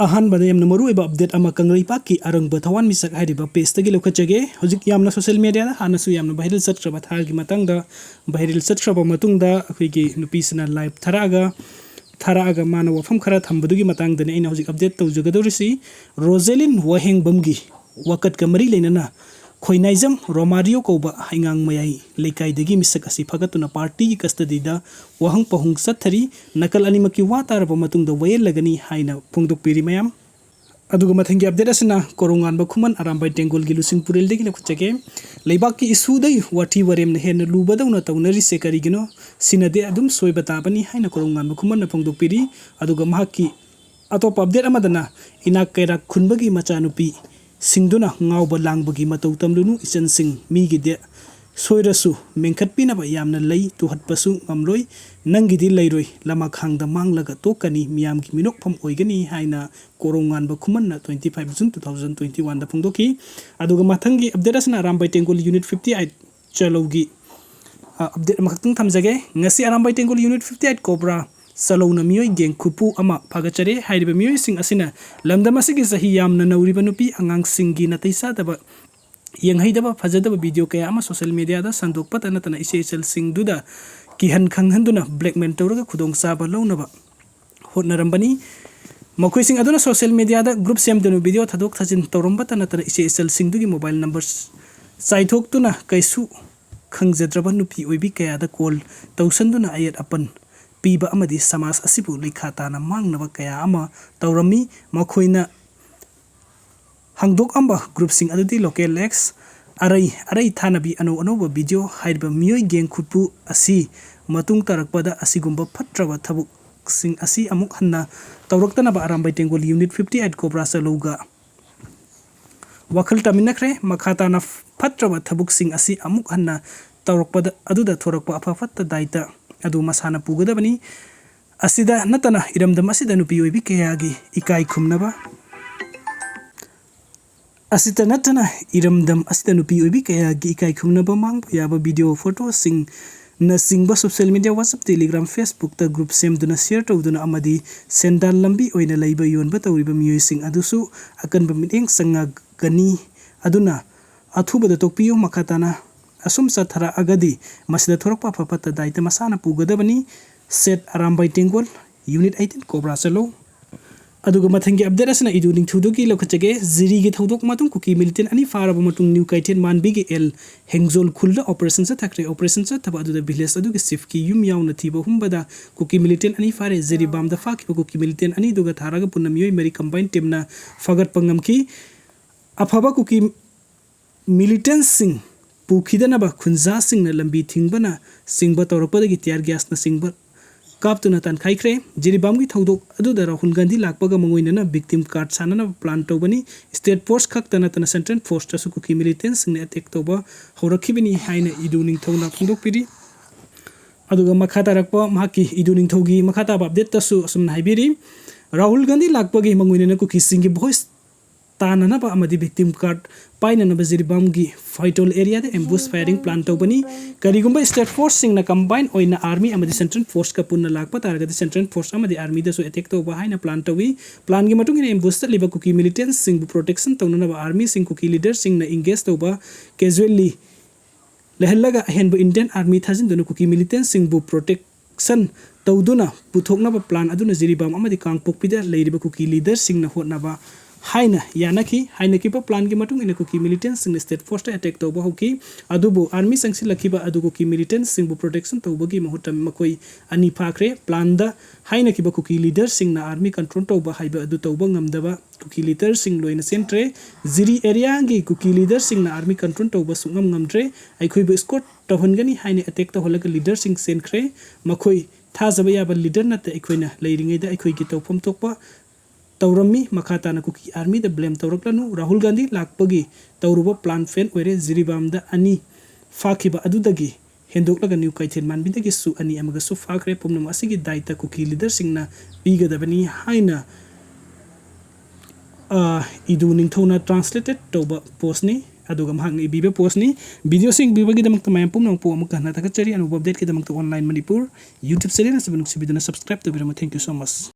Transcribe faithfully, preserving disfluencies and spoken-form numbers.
ꯑꯍꯥꯟꯕꯗ ꯌꯥꯝꯅ ꯃꯔꯨꯑꯣꯏꯕ ꯑꯞꯗꯦꯠ ꯑꯃ ꯀꯪꯂꯩꯄꯥꯛꯀꯤ ꯑꯔꯪꯕ ꯊꯋꯥꯟꯃꯤꯆꯥꯛ ꯍꯥꯏꯔꯤꯕ ꯄꯦꯖꯇꯒꯤ ꯂꯧꯈꯠꯆꯒꯦ꯫ ꯍꯧꯖꯤꯛ ꯌꯥꯝꯅ ꯁꯣꯁꯤꯌꯦꯜ ꯃꯦꯗꯤꯌꯥꯗ ꯍꯥꯟꯅꯁꯨ ꯌꯥꯝꯅ ꯚꯥꯏꯔꯦꯜ ꯆꯠꯈ꯭ꯔꯕ ꯊꯥꯒꯤ ꯃꯇꯥꯡꯗ, ꯚꯥꯏꯔꯦꯜ ꯆꯠꯈ꯭ꯔꯕ ꯃꯇꯨꯡꯗ ꯑꯩꯈꯣꯏꯒꯤ ꯅꯨꯄꯤꯁꯤꯅ ꯂꯥꯏꯚ ꯊꯥꯔꯛꯑꯒ, ꯊꯥꯔꯛꯑꯒ ꯃꯥꯅ ꯋꯥꯐꯝ ꯈꯔ ꯊꯝꯕꯗꯨꯒꯤ ꯃꯇꯥꯡꯗꯅꯤ ꯑꯩꯅ ꯍꯧꯖꯤꯛ ꯑꯞꯗꯦꯠ ꯇꯧꯖꯒꯗꯧꯔꯤꯁꯤ꯫ ꯔꯣꯖꯦꯂꯤꯟ ꯋꯥꯍꯦꯡꯕꯝꯒꯤ ꯋꯥꯀꯠꯀ ꯃꯔꯤ ꯂꯩꯅꯅ ꯈꯣꯏꯅꯥꯏꯖꯝ ꯔꯣꯃꯥꯔꯤꯌꯣ ꯀꯧꯕ ꯍꯩꯉꯥꯡ ꯃꯌꯥꯏ ꯂꯩꯀꯥꯏꯗꯒꯤ ꯃꯤꯁꯛ ꯑꯁꯤ ꯐꯥꯒꯠꯇꯨꯅ ꯄꯥꯔꯇꯤꯒꯤ ꯀꯁꯇꯗꯤꯗ ꯋꯥꯍꯪ ꯄꯥꯎꯍꯪ ꯆꯠꯊꯔꯤ꯫ ꯅꯥꯀꯜ ꯑꯅꯤꯃꯛꯀꯤ ꯋꯥ ꯇꯥꯔꯕ ꯃꯇꯨꯡꯗ ꯋꯥꯌꯦꯜꯂꯒꯅꯤ ꯍꯥꯏꯅ ꯐꯣꯡꯗꯣꯛꯄꯤꯔꯤ ꯃꯌꯥꯝ꯫ ꯑꯗꯨꯒ ꯃꯊꯪꯒꯤ ꯑꯞꯗꯦꯠ ꯑꯁꯤꯅ ꯀꯣꯔꯧꯉꯥꯟꯕ ꯈꯨꯃꯟ ꯑꯔꯥꯝꯕꯥꯏ ꯇꯦꯡꯒꯣꯜꯒꯤ ꯂꯨꯆꯤꯡꯄꯨꯔꯦꯜꯗꯒꯤ ꯂꯧꯈꯠꯆꯒꯦ꯫ ꯂꯩꯕꯥꯛꯀꯤ ꯏꯁꯨꯗꯩ ꯋꯥꯊꯤ ꯋꯥꯔꯦꯝꯅ ꯍꯦꯟꯅ ꯂꯨꯕꯗꯧꯅ ꯇꯧꯅꯔꯤꯁꯦ ꯀꯔꯤꯒꯤꯅꯣ? ꯁꯤꯅꯗꯤ ꯑꯗꯨꯝ ꯁꯣꯏꯕ ꯇꯥꯕꯅꯤ ꯍꯥꯏꯅ ꯀꯣꯔꯧꯉꯥꯟꯕ ꯈꯨꯃꯟꯅ ꯐꯣꯡꯗꯣꯛꯄꯤꯔꯤ꯫ ꯑꯗꯨꯒ ꯃꯍꯥꯛꯀꯤ ꯑꯇꯣꯞꯄ ꯑꯞꯗꯦꯠ ꯑꯃꯗꯅ ꯏꯅꯥꯛ ꯀꯩꯔꯥꯛ ꯈꯨꯟꯕꯒꯤ ꯃꯆꯥꯅꯨꯄꯤ ꯁꯤꯡꯗꯨꯅ ꯉꯥꯎꯕ ꯂꯥꯡꯕꯒꯤ ꯃꯇꯧ ꯇꯝꯂꯨꯅꯨ, ꯏꯆꯟꯁꯤꯡ ꯃꯤꯒꯤꯗꯤ ꯁꯣꯏꯔꯁꯨ ꯃꯦꯟꯈꯠꯄꯤꯅꯕ ꯌꯥꯝꯅ ꯂꯩ, ꯇꯨꯍꯠꯄꯁꯨ ꯉꯝꯂꯣꯏ, ꯅꯪꯒꯤꯗꯤ ꯂꯩꯔꯣꯏ, ꯂꯃꯈꯥꯡꯗ ꯃꯥꯡꯂꯒ ꯇꯣꯛꯀꯅꯤ, ꯃꯤꯌꯥꯝꯒꯤ ꯃꯤꯅꯣꯛꯐꯝ ꯑꯣꯏꯒꯅꯤ ꯍꯥꯏꯅ ꯀꯣꯔꯧꯉꯥꯟꯕ ꯈꯨꯃꯟꯅ twenty five June two thousand twenty oneꯗ ꯐꯣꯡꯗꯣꯛꯈꯤ꯫ ꯑꯗꯨꯒ ꯃꯊꯪꯒꯤ ꯑꯞꯗꯦꯠ ꯑꯁꯤꯅ Arambai Tenggol unit fifty eight ꯆꯂꯧꯒꯤ, ꯑ, ꯑꯞꯗꯦꯠ ꯑꯃꯈꯛꯇꯪ ꯊꯝꯖꯒꯦ꯫ ꯉꯁꯤ Arambai Tenggol unit fifty eight Cobra ꯆꯂꯧꯅ ꯃꯤꯑꯣꯏ ꯒꯦꯡ ꯈꯨꯄꯨ ꯑꯃ ꯐꯥꯒꯠꯆꯔꯦ꯫ ꯍꯥꯏꯔꯤꯕ ꯃꯤꯑꯣꯏꯁꯤꯡ ꯑꯁꯤꯅ ꯂꯝꯗꯝ ꯑꯁꯤꯒꯤ ꯆꯍꯤ ꯌꯥꯝꯅ ꯅꯧꯔꯤꯕ ꯅꯨꯄꯤ ꯑꯉꯥꯡꯁꯤꯡꯒꯤ ꯅꯥꯇꯩ ꯆꯥꯗꯕ, ꯌꯦꯡꯍꯩꯗꯕ, ꯐꯖꯗꯕ ꯚꯤꯗꯤꯑꯣ ꯀꯌꯥ ꯑꯃ ꯁꯣꯁꯤꯌꯦꯜ ꯃꯦꯗꯤꯌꯥꯗ ꯁꯟꯗꯣꯛꯄꯇ ꯅꯠꯇꯅ ꯏꯆꯦ ꯏꯆꯜꯁꯤꯡꯗꯨꯗ ꯀꯤꯍꯟ ꯈꯪꯍꯟꯗꯨꯅ ꯕ꯭ꯂꯦꯛꯃꯦꯜ ꯇꯧꯔꯒ ꯈꯨꯗꯣꯡꯆꯥꯕ ꯂꯧꯅꯕ ꯍꯣꯠꯅꯔꯝꯕꯅꯤ꯫ ꯃꯈꯣꯏꯁꯤꯡ ꯑꯗꯨꯅ ꯁꯣꯁꯤꯌꯦꯜ ꯃꯦꯗꯤꯌꯥꯗ ꯒ꯭ꯔꯨꯞ ꯁꯦꯝꯗꯨꯅ ꯚꯤꯗꯤꯑꯣ ꯊꯥꯗꯣꯛ ꯊꯥꯖꯤꯟ ꯇꯧꯔꯝꯕꯇ ꯅꯠꯇꯅ ꯏꯆꯦ ꯏꯆꯜꯁꯤꯡꯗꯨꯒꯤ ꯃꯣꯕꯥꯏꯜ ꯅꯝꯕꯔ ꯆꯥꯏꯊꯣꯛꯇꯨꯅ ꯀꯩꯁꯨ ꯈꯪꯖꯗ꯭ꯔꯕ ꯅꯨꯄꯤ ꯑꯣꯏꯕꯤ ꯀꯌꯥꯗ ꯀꯣꯜ ꯇꯧꯁꯟꯗꯨꯅ ꯑꯌꯦꯠ ꯑꯄꯟ ꯄꯤꯕ ꯑꯃꯗꯤ ꯁꯃꯥꯖ ꯑꯁꯤꯕꯨ ꯂꯩꯈꯥ ꯇꯥꯅ ꯃꯥꯡꯅꯕ ꯀꯌꯥ ꯑꯃ ꯇꯧꯔꯝꯃꯤ꯫ ꯃꯈꯣꯏꯅ ꯍꯥꯡꯗꯣꯛꯂꯝꯕ ꯒ꯭ꯔꯨꯞꯁꯤꯡ ꯑꯗꯨꯗꯤ ꯂꯣꯀꯦꯜ ꯑꯦꯛꯁ, ꯑꯔꯩ ꯑꯔꯩ ꯊꯥꯅꯕꯤ, ꯑꯅꯧ ꯑꯅꯧꯕ ꯚꯤꯗꯤꯑꯣ꯫ ꯍꯥꯏꯔꯤꯕ ꯃꯤꯑꯣꯏ ꯒꯦꯡ ꯈꯨꯠꯄꯨ ꯑꯁꯤ ꯃꯇꯨꯡ ꯇꯥꯔꯛꯄꯗ ꯑꯁꯤꯒꯨꯝꯕ ꯐꯠꯇ꯭ꯔꯕ ꯊꯕꯛꯁꯤꯡ ꯑꯁꯤ ꯑꯃꯨꯛ ꯍꯟꯅ ꯇꯧꯔꯛꯇꯅꯕ Arambai Tenggol unit fifty eight Cobra ꯆꯂꯧꯒ ꯋꯥꯈꯜ ꯇꯥꯃꯤꯟꯅꯈ꯭ꯔꯦ꯫ ꯃꯈꯥ ꯇꯥꯅ ꯐꯠꯇ꯭ꯔꯕ ꯊꯕꯛꯁꯤꯡ ꯑꯁꯤ ꯑꯃꯨꯛ ꯍꯟꯅ ꯇꯧꯔꯛꯄꯗ ꯑꯗꯨꯗ ꯊꯣꯔꯛꯄ ꯑꯐ ꯐꯠꯇ ꯗꯥꯏꯇ ꯑꯗꯨ ꯃꯁꯥꯅ ꯄꯨꯒꯗꯕꯅꯤ꯫ ꯑꯁꯤꯗ ꯅꯠꯇꯅ ꯏꯔꯝꯗꯝ ꯑꯁꯤꯗ ꯅꯨꯄꯤ ꯑꯣꯏꯕꯤ ꯀꯌꯥꯒꯤ ꯏꯀꯥꯏ ꯈꯨꯝꯅꯕ, ꯑꯁꯤꯇ ꯅꯠꯇꯅ ꯏꯔꯝꯗꯝ ꯑꯁꯤꯗ ꯅꯨꯄꯤ ꯑꯣꯏꯕꯤ ꯀꯌꯥꯒꯤ ꯏꯀꯥꯏ ꯈꯨꯝꯅꯕ ꯃꯥꯡꯕ ꯌꯥꯕ ꯚꯤꯗꯤꯑꯣ, ꯐꯣꯇꯣꯁꯤꯡ ꯅꯆꯤꯡꯕ social media, WhatsApp, Telegram, Facebook-ꯇ group ꯁꯦꯝꯗꯨꯅ share ꯇꯧꯗꯨꯅ ꯑꯃꯗꯤ ꯁꯦꯟꯗꯥꯟ ꯂꯝꯕꯤ ꯑꯣꯏꯅ ꯂꯩꯕ ꯌꯣꯟꯕ ꯇꯧꯔꯤꯕ ꯃꯤꯑꯣꯏꯁꯤꯡ ꯑꯗꯨꯁꯨ ꯑꯀꯟꯕ ꯃꯤꯠꯌꯦꯡ ꯆꯪꯉꯒꯅꯤ꯫ ꯑꯗꯨꯅ ꯑꯊꯨꯕꯗ ꯇꯣꯛꯄꯤꯌꯨ꯫ ꯃꯈꯥ ꯇꯥꯅ ꯑꯁꯨꯝ ꯆꯠꯊꯔꯛꯑꯒꯗꯤ ꯃꯁꯤꯗ ꯊꯣꯔꯛꯄ ꯑꯐ ꯐꯠꯇ ꯗꯥꯏꯇ ꯃꯁꯥꯅ ꯄꯨꯒꯗꯕꯅꯤ꯫ ꯁꯦꯠ Arambai Tenggol, Unit eighteen, Cobra ꯆꯠꯂꯨ꯫ ꯑꯗꯨꯒ ꯃꯊꯪꯒꯤ update ꯑꯁꯤꯅ ꯏꯗꯨ ꯅꯤꯡꯊꯧꯗꯨꯒꯤ ꯂꯧꯈꯠꯆꯒꯦ꯫ ꯖꯤꯔꯤꯒꯤ ꯊꯧꯗꯣꯛ ꯃꯇꯨꯡ ꯀꯨꯀꯤ militant ꯑꯅꯤ ꯐꯥꯔꯕ ꯃꯇꯨꯡ ꯅ꯭ꯌꯨ ꯀꯩꯊꯦꯜ ꯃꯥꯟꯕꯤꯒꯤ ꯑꯦꯜ ꯍꯦꯡꯖꯣꯜ ꯈꯨꯜꯗ operation ꯆꯠꯊꯈ꯭ꯔꯦ꯫ Operation ꯆꯠꯊꯕ ꯑꯗꯨꯗ village ꯑꯗꯨꯒꯤ chiefꯀꯤ ꯌꯨꯝ ꯌꯥꯎꯅ ꯊꯤꯕ ꯍꯨꯝꯕꯗ ꯀꯨꯀꯤ militant ꯑꯅꯤ ꯐꯥꯔꯦ꯫ ꯖꯤꯔꯤꯕꯥꯝꯗ ꯐꯥꯈꯤꯕ ꯀꯨꯀꯤ militant ꯑꯅꯤꯗꯨꯒ ꯊꯥꯔꯒ ꯄꯨꯟꯅ ꯃꯤꯑꯣꯏ ꯃꯔꯤ combine teamꯅ ꯐꯥꯒꯠꯄ ꯉꯝꯈꯤ꯫ ꯑꯐꯕ ꯀꯨꯀꯤ militantꯁꯤꯡ ꯄꯨꯈꯤꯗꯅꯕ ꯈꯨꯟꯖꯥꯁꯤꯡꯅ ꯂꯝꯕꯤ ꯊꯤꯡꯕꯅ ꯆꯤꯡꯕ ꯇꯧꯔꯛꯄꯗꯒꯤ tear gasꯅꯆꯤꯡꯕ ꯀꯥꯞꯇꯨꯅ ꯇꯥꯟꯈꯥꯏꯈ꯭ꯔꯦ꯫ ꯖꯤꯔꯤꯕꯥꯝꯒꯤ ꯊꯧꯗꯣꯛ ꯑꯗꯨꯗ ꯔꯥꯍꯨꯜ ꯒꯥꯟꯙꯤ ꯂꯥꯛꯄꯒ ꯃꯉꯣꯏꯅꯅ victim card ꯁꯥꯟꯅꯅꯕ plan ꯇꯧꯕꯅꯤ꯫ State force ꯈꯛꯇ ꯅꯠꯇꯅ central forceꯇꯁꯨ ꯀꯨꯀꯤ militantꯁꯤꯡꯅ attack ꯇꯧꯕ ꯍꯧꯔꯛꯈꯤꯕꯅꯤ ꯍꯥꯏꯅ ꯏꯗꯨ ꯅꯤꯡꯊꯧꯅ ꯐꯣꯡꯗꯣꯛꯄꯤꯔꯤ꯫ ꯑꯗꯨꯒ ꯃꯈꯥ ꯇꯥꯔꯛꯄ ꯃꯍꯥꯛꯀꯤ ꯏꯗꯨ ꯅꯤꯡꯊꯧꯒꯤ ꯃꯈꯥ ꯇꯥꯕ updateꯇꯁꯨ ꯑꯁꯨꯝꯅ ꯍꯥꯏꯕꯤꯔꯤ, ꯔꯥꯍꯨꯜ ꯒꯥꯟꯙꯤ ꯂꯥꯛꯄꯒꯤ ꯃꯉꯣꯏꯅꯅ ꯀꯨꯀꯤꯁꯤꯡꯒꯤ voice ꯇꯥꯅꯅꯕ ꯑꯃꯗꯤ victim card ꯄꯥꯏꯅꯅꯕ ꯖꯤꯔꯤꯕꯥꯝꯒꯤ ꯐꯩꯇꯣꯜ areaꯗ ambush firing plan ꯇꯧꯕꯅꯤ꯫ ꯀꯔꯤꯒꯨꯝꯕ state forceꯁꯤꯡꯅ combine ꯑꯣꯏꯅ army ꯑꯃꯗꯤ central forceꯀ ꯄꯨꯟꯅ ꯂꯥꯛꯄ ꯇꯥꯔꯒꯗꯤ central force ꯑꯃꯗꯤ armyꯗꯁꯨ attack ꯇꯧꯕ ꯍꯥꯏꯅ plan ꯇꯧꯏ꯫ Planꯒꯤ ꯃꯇꯨꯡ ꯏꯟꯅ ambush ꯆꯠꯂꯤꯕ ꯀꯨꯀꯤ militantꯁꯤꯡꯕꯨ protection ꯇꯧꯅꯅꯕ armyꯁꯤꯡ ꯀꯨꯀꯤ leaderꯁꯤꯡꯅ engage ꯇꯧꯕ casually ꯂꯩꯍꯜꯂꯒ ꯑꯍꯦꯟꯕ Indian army ꯊꯥꯖꯤꯟꯗꯨꯅ ꯀꯨꯀꯤ militantꯁꯤꯡꯕꯨ protection ꯇꯧꯗꯨꯅ ꯄꯨꯊꯣꯛꯅꯕ plan ꯑꯗꯨꯅ ꯖꯤꯔꯤꯕꯥꯝ ꯑꯃꯗꯤ ꯀꯥꯡꯄꯣꯛꯄꯤꯗ ꯂꯩꯔꯤꯕ ꯀꯨꯀꯤ leaderꯁꯤꯡꯅ ꯍꯣꯠꯅꯕ ꯍꯥꯏꯅ ꯌꯥꯅꯈꯤ꯫ ꯍꯥꯏꯅꯈꯤꯕ planꯒꯤ ꯃꯇꯨꯡ ꯏꯟꯅ ꯀꯨꯀꯤ militantꯁꯤꯡꯅ state forceꯇ attack ꯇꯧꯕ ꯍꯧꯈꯤ꯫ ꯑꯗꯨꯕꯨ army ꯆꯪꯁꯤꯜꯂꯛꯈꯤꯕ ꯑꯗꯨ ꯀꯨꯀꯤ militantꯁꯤꯡꯕꯨ protectionꯇꯧꯕꯒꯤ ꯃꯍꯨꯠꯇ ꯃꯈꯣꯏ ꯑꯅꯤ ꯐꯥꯈ꯭ꯔꯦ꯫ Planꯗ ꯍꯥꯏꯅꯈꯤꯕ ꯀꯨꯀꯤ leaderꯁꯤꯡꯅ army control ꯇꯧꯕ ꯍꯥꯏꯕ ꯑꯗꯨ ꯇꯧꯕ ꯉꯝꯗꯕ ꯀꯨꯀꯤ leaderꯁꯤꯡ ꯂꯣꯏꯅ ꯆꯦꯟꯈ꯭ꯔꯦ꯫ ꯖꯤꯔꯤ areaꯒꯤ ꯀꯨꯀꯤ leaderꯁꯤꯡꯅ army control ꯇꯧꯕ ꯁꯨꯡꯉꯝ ꯉꯝꯗ꯭ꯔꯦ꯫ ꯑꯩꯈꯣꯏꯕꯨ escort ꯇꯧꯍꯟꯒꯅꯤ ꯍꯥꯏꯅ attack ꯇꯧꯍꯜꯂꯒ leaderꯁꯤꯡ ꯆꯦꯟꯈ꯭ꯔꯦ꯫ ꯃꯈꯣꯏ ꯊꯥꯖꯕ ꯌꯥꯕ leader ꯅꯠꯇꯦ꯫ ꯑꯩꯈꯣꯏꯅ ꯂꯩꯔꯤꯉꯩꯗ ꯑꯩꯈꯣꯏꯒꯤ ꯇꯧꯐꯝ ꯊꯣꯛꯄ ꯇꯧꯔꯝꯃꯤ꯫ ꯃꯈꯥ ꯇꯥꯅ ꯀꯨꯀꯤ armyꯗ blame ꯇꯧꯔꯛꯂꯅꯨ꯫ ꯔꯥꯍꯨꯜ ꯒꯥꯟꯙꯤ ꯂꯥꯛꯄꯒꯤ ꯇꯧꯔꯨꯕ plan fail ꯑꯣꯏꯔꯦ꯫ ꯖꯤꯔꯤꯕꯥꯝꯗ ꯑꯅꯤ ꯐꯥꯈꯤꯕ ꯑꯗꯨꯗꯒꯤ ꯍꯦꯟꯗꯣꯛꯂꯒ ꯅ꯭ꯌꯨ ꯀꯩꯊꯦꯜ ꯃꯥꯟꯕꯤꯗꯒꯤꯁꯨ ꯑꯅꯤ ꯑꯃꯒꯁꯨ ꯐꯥꯈ꯭ꯔꯦ꯫ ꯄꯨꯝꯅꯃꯛ ꯑꯁꯤꯒꯤ ꯗꯥꯏꯇ ꯀꯨꯀꯤ leaderꯁꯤꯡꯅ ꯄꯤꯒꯗꯕꯅꯤ ꯍꯥꯏꯅ, ꯑ, ꯏꯗꯨ ꯅꯤꯡꯊꯧꯅ translated ꯇꯧꯕ postꯅꯤ꯫ ꯑꯗꯨꯒ ꯃꯍꯥꯛꯅ ꯏꯕꯤꯕ ꯄꯣꯁꯅꯤ꯫ ꯚꯤꯗꯤꯑꯣꯁꯤ ꯌꯦꯡꯕꯤꯕꯒꯤꯗꯃꯛꯇ ꯃꯌꯥꯝ ꯄꯨꯝꯅꯃꯛꯄꯨ ꯑꯃꯨꯛꯀ ꯍꯟꯅ ꯊꯥꯒꯠꯆꯔꯤ꯫ ꯑꯅꯧꯕ ꯑꯞꯗꯦꯠꯀꯤꯗꯃꯛꯇ Online Manipur YouTube channel ꯑꯁꯤꯕꯨ ꯅꯨꯡꯁꯤꯕꯤꯗꯨꯅ subscribe ꯇꯧꯕꯤꯔꯝꯃꯨ꯫ Thank you so much꯫